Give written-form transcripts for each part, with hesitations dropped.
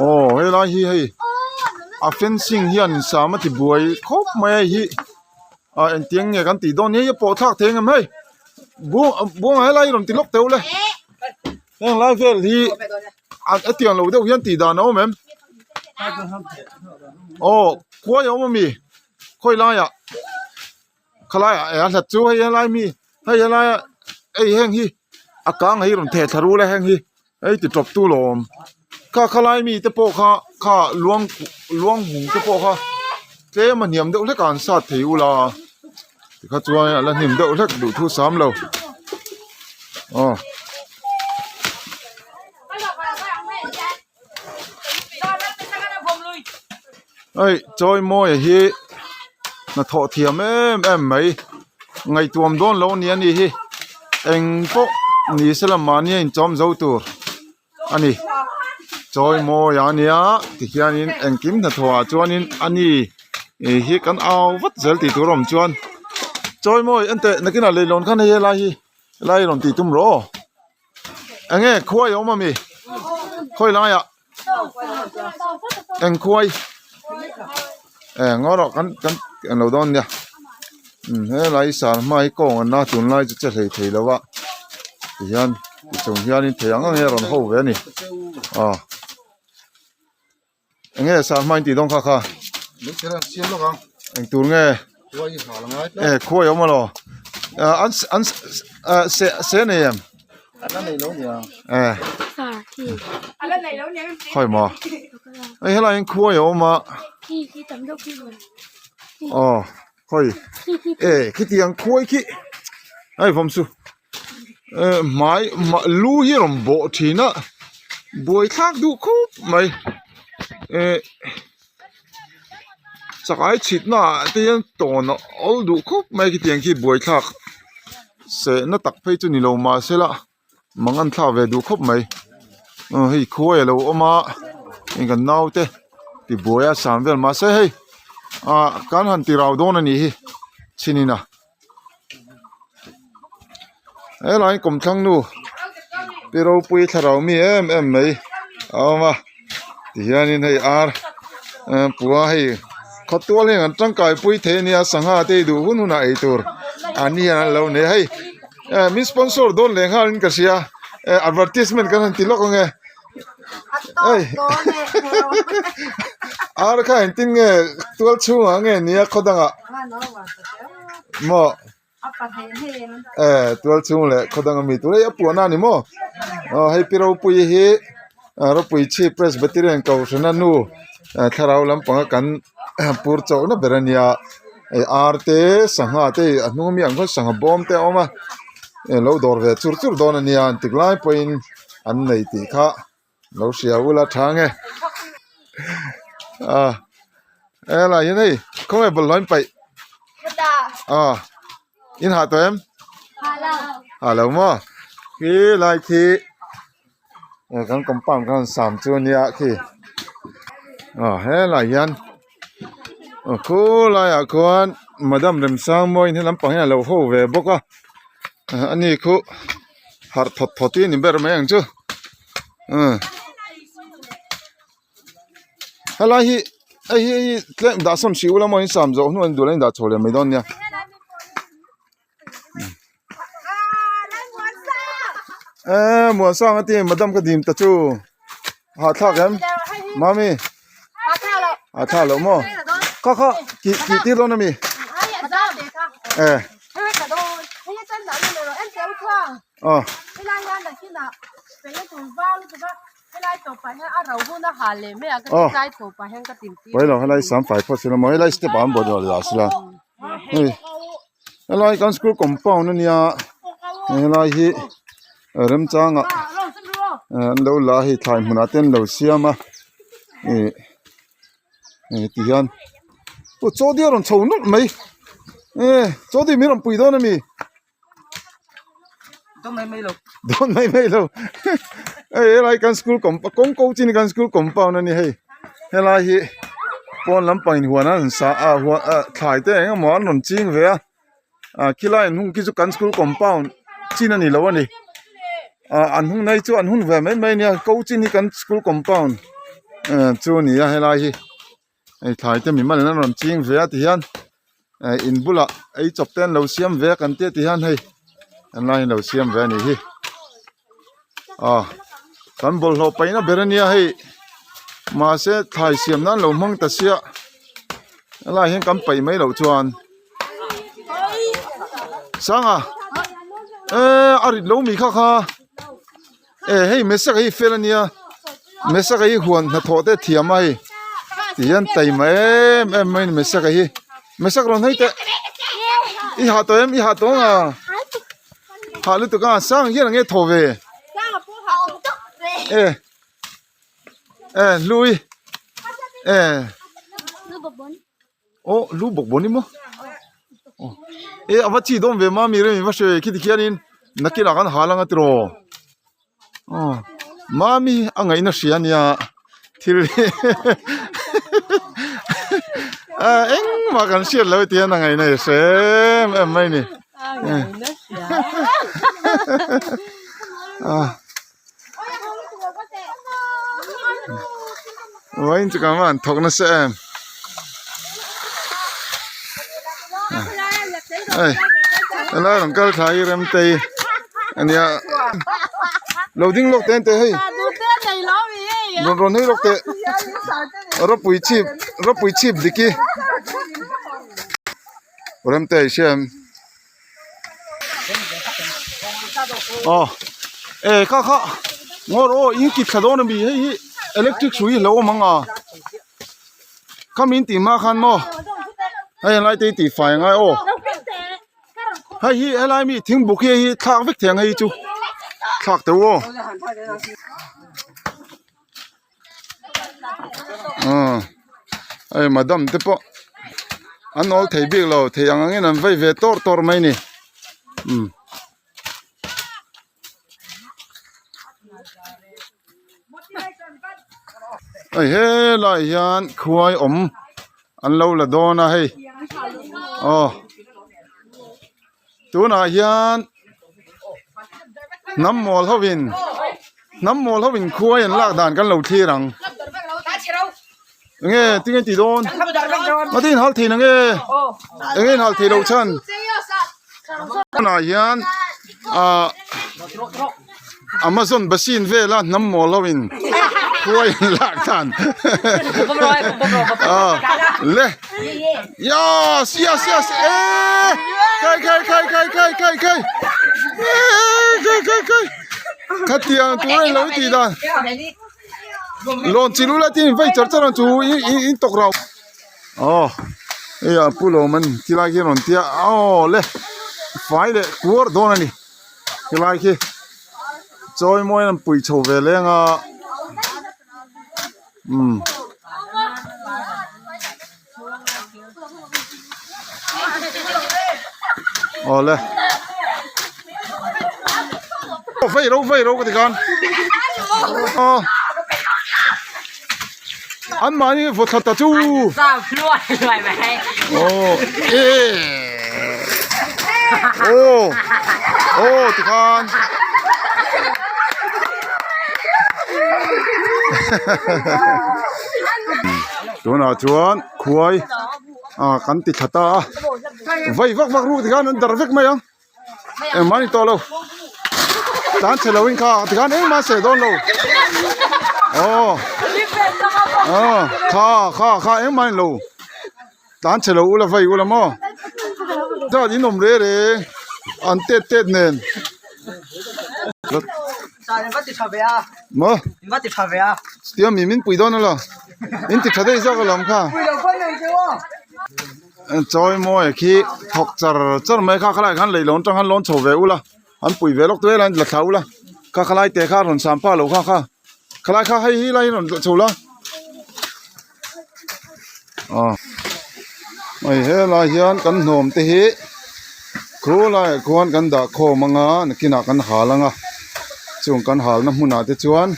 Aw helai hi hei a fencing hian sam a ti buai khawp mai a hei hi ah engtiang nge kan tih dawn ni hei a pawh thlak thei ang em hei buang buangah helai hi rawn ti lawk teh u le heng lai vel hi a tiang lo deuh hian tih dan a awm em aw khuai a awm ami khawi laiah khalai ah a hlat chu hei helai mi hei helai a hei heng hi a kang hi rawn theh thla rul a heng hi hei ti tawp tu lawm kha khalai mi te pawh kha kha luang luang hung te pawh kha tlem a hniam deuh hlek a an sat thei ula tikha chuan a la hnim deuh hlek duh thu sam lo aw. Hei chawi mawi hi hnathawh thiam em em mai ngaihtuam dawn lo a ni a ni hi eng pawh ni sela mahni a inchawm zo tur a ni chawi mawi a nia tikhianin engkim hnathawh ah chuanin a ni ih hi kan au vat zel tih tur a awm chuan chawi mawi enteh nakinah leihlawn khan hei helai hi helai hi rawn tih tum rawh aw. Eng nge khuai a awm ami khawi laiah eng khuai e ngaw rawh kan kan eng lo dawn nia umm helai sar hma hi kawng an la tunlai chu che hlei thei lo a tihian tichung hianin thei ang ang hi a rawn ho ve a ni aw. Eng nge sar hma in tih dawn kha kha? Eng tur nge? E khuai a awm alaw? An an se se nei em? E khawi maw? Hei helai hian khuai a awm a. Aw khawi e khitiang khuai khi hei vawm chu hmai lu hi a rawn bawh thin a buai thlak duh khawp mai eh chakai chhit na ah te hian tawn a awl duh khawp mai khitiang khi buai thlak seh na tak phei chu ni lo mahse la mang an thlak ve duh khawp mai aw hei khuai a lo awm a hei kan naute tibuai a sam vel mahse hei ah kan han ti rau dawn a nih hi chhin in a. Helai kawmthlang nu pi ropui thlarau mi em em mai a awm a tihianin hei ar pua hei khawtual hian an tangkai pui thei a nia sangha te hi duh hun hunah ei tur an ni hian an lo nei a hei min sponsor dawn leh nghalin ka hria advertisement kan han ti lawk ang e hei ar kha engtin nge tual chhungah nge nia khaw dangah. Maw e tual chhung leh khaw dang ami tur hei a puan a ni maw aw hei pi ropui hi ropui chhip presbyterian kohhrana nu thlarau lampanga kan pur chauhna ber a nia hei ar te sangha te a hnung ami ang khawn sangha bawm te a awm a lo dawr ve chur chur dawn a nia an tik lai pawhin an nei tih kha. Lo hria ula tha nge a helai hian hei khawnge bawlhhlawh in paih a in hah tawh em ha lo maw khi lai khi kan compound khan sam chu ania khi a helai hian khulaiah khuan madam Remsangmawiin he lampang hian a lo ho ve bawk a ani khu. Harh thawt thawt hi a ni ber mai ang chu helai hi hei hi tlem dah sawn hrih ula maw in sam zawh hnuah in duh la in dah chho leh mai dawn nia eee Muansang a ti madam ka dim ta chu hahthlak em mami hahthlak loh maw kha kha tih tih tir dawn ami e. Pailo helai sam fai phawt sila maw helai step ah an bawlhhlawh leh sila hei helai kan school compound ania helai hi remchangah an lo la a hei thlai hmunah te an lo siam a ih eh ti hian aw chaw te a rawn chho nawlh mai eh chaw te min rawn pui dawn ami dawn mai mai lo dawn mai mai lo hei helai kan school compound kawng ko chin kan school compound ani hei helai hi pawn lampang in huan an sa a huan ah thlai te eng emaw an rawn ching ve a ah khilai an hung khi chu kan school compound chin ani lo ani. Ah an hun na hi chu an hun ve mai mai a nia ko chin hi kan school compound eh chu a ni a helai hi hei thlai te mimal in an rawn ching ve a ti hian eh in bulah ei chawp te an lo siam ve a kan tia ti hian hei helai hi an lo siam ve a nih hi ah kan bawlhhlawh paihna ber a nia hei mahse thlai siam nan lo hmang ta sia helaiah hian kan paih mai loh chuan. Sanga eh a rit lo mi kha kha eh hei Mesaka hi fel ania Mesaka hi huan hnathawh te thiam a hei ti hian taima em em mai a ni Mesaka hi Mesaka rawn hawi teh i hah tawh em i hah tawh ang a hah lutuk a Sanga hian enge thaw ve eh. Eh lui eh aw lu bawk bawn i maw aw eh a va chi dawn ve mami rem va hre khi tikhianin nakinah kan hal anga tiraw aw mami a ngaihna hria ania thil hi ah engmah kan hriat loh tihian a ngaihna hi hre em em mai a ni ah. Vawiin chu kan va han thawk nasa em hei helai rawn kal thla hi Remtei ania lo ding lawk teh teh hei rawn rawn hei lawk teh rawpui chhip rawpui chhip dik hi Remtei hria em. Aw eh kha kha ngawr aw in kit thla dawn a mi hei hi electric hrui hi lo awm ang a khami in tih hma khan maw hei helai te hi tih fai angai aw hei hi helai mi thing buk hi hei hi thlak vek thei ang hei chu thlak teuh aw. Aw hei madam te pawh an awl thei bik lo thei ang angin an vei ve tawr tawr mai a ni umm. Hei helaiah hian khuai awm an lo la dawn a hei aw tunah hian hnam mawl ho in hnam mawl ho in khuai an lak dan kan lo thlir ang enge tinge tih dawn a tin hal thei nange enge in hal thei loh chhan tunah hian ah Amazon basin vela hnam mawl ho in khuai an lak dan ah le yes yes yes eh kai kai kai kai kai kai kai eh kai kai kai khatiang tur a lo tih dan lawn chi lu la tin vei char char ang chu in tawk rau aw hei ah pu lo man tilai khi a rawn tia aw le fai leh kuar dawn a ni. Helai khi chawi mawi an pui chho ve leng a umm awle vei ro vei ro ka ti khan aw an mahni vaw thla ta chu aw e aw aw tikhan tunah chuan khuai ah kan ti thla ta a vei vak vak ruk tikhan an dar vek mai ang. Engmah a ni tawh lo tlan chhe lo in kha tikhan engmah a seh dawn lo aw aw kha kha kha engmah a ni lo tlan chhe lo ula vei ula maw zat in awm reh reh an tet tet nen maw tia mi min pui dawn alo in ti tha daih zawk alawm kha. Chawi mawi khi thawk char char mai kha khalai khan leihlawn atang khan lawn chho ve ula an pui ve lawk tuai a la thla ula kha khalai te kha rawn sam pah lo kha kha khalai kha hei hi lai rawn chho la aw hei helai hian kan hnawm te hi khu laiah khuan kan dah khawm anga nakinah kan hal anga chung kan halna hmunah te chuan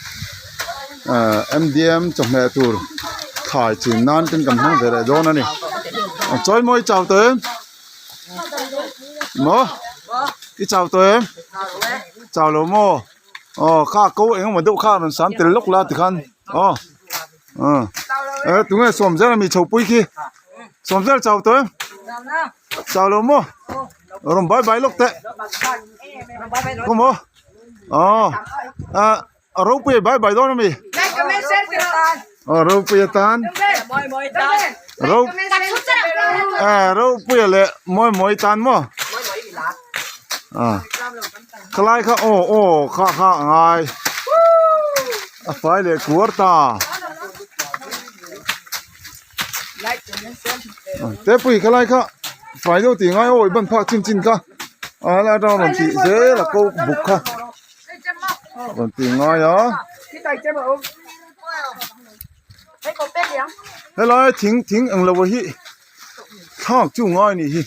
eh M_D_M chawhmeh tur thlai chin nan ten kan hmang ve leh dawn a ni a chawi maw i chau tawh em maw i chau tawh em chau lo maw. Aw kha ko eng emaw deuh kha rawn sam tel lawk la tikhan aw ah eh tunge sawmzel ami chhopui khi sawmzel chau tawh em chau lo maw rawn bai bai lawk teh khaw maw aw ah a ropui bai bai dawn ami aw ropui atan ro eh ropuia leh mawi mawi tan maw ah. Khalai kha aw aw kha kha a ngai a fai leh kuar ta tepui khalai kha fai deuh tih ngai aw i ban phak chin chin kha a helai atanga rawn tih zel a ko buk kha rawn tih ngai a helai thing thing englo hi thlak chu ngai a nih hi.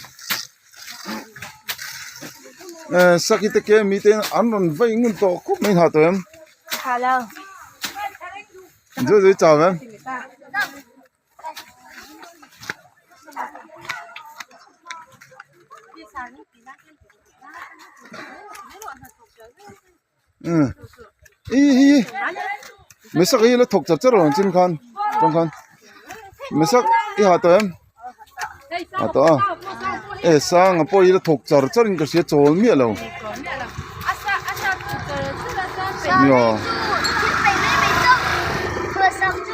Eh saki te ke mi te an rawn vei ngun tawh khawp mai ha tawh em zui zui chau em um i hi misak hi la thawk char char lo ang chin khan tawng khan misak i ha tawh em ha tawh a e sanga pawh hi la thawk char char in ka hria chawl miah lo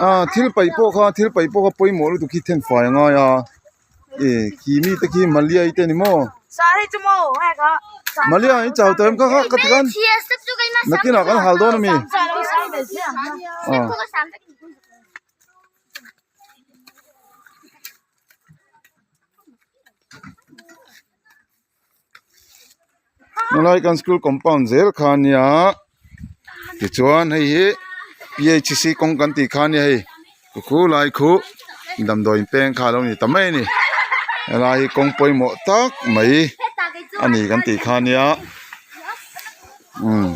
ah thil paih pawh kha thil paih pawh kha pawimawh lutuk hi thenfai a ngai a. E khi mi te khi Malia i te ni maw? Malia i chau tawh em kha kha ka ti khan nakinah kan hal dawn ami? Helai kan school compound zel kha ania tichuan hei hi P_H_C kawng kan tih kha ania hei khu lai khu damdawi peng kha a lo ni ta mai a ni helai hi kawng pawimawh tak mai a ni kan tih kha ania umm.